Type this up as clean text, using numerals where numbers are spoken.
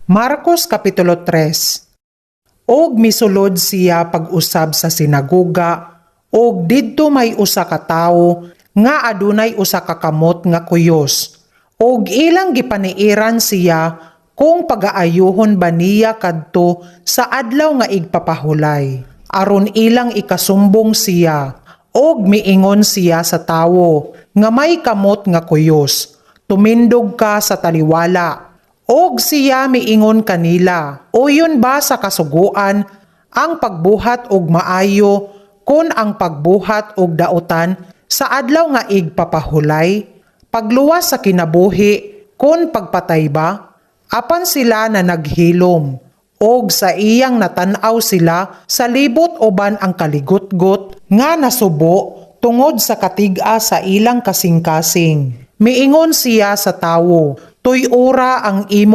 Marcos Kapitulo 3. Og misulod siya pag-usab sa sinagoga, og didto may usa ka tawo nga adunay usa ka kamot nga kuyos. Og ilang gipaniiran siya kung pagaayuhon ba niya kadto sa Adlaw nga Igpapahulay, aron ilang ikasumbong siya. Og miingon siya sa tawo nga may kamot nga kuyos, "Tumindog ka sa taliwala." Og siya miingon kanila, "Uyon ba sa kasuguan ang pagbuhat og maayo kon ang pagbuhat og dautan sa Adlaw nga Igpapahulay? Pagluwas sa kinabuhi kon pagpatay ba?" Apan sila na naghilom. Og sa iyang natan-aw sila sa libot uban ang kaligutgot nga nasubo tungod sa katig-a sa ilang kasing-kasing. Miingon siya sa tawo, "Tuy-ora ang imong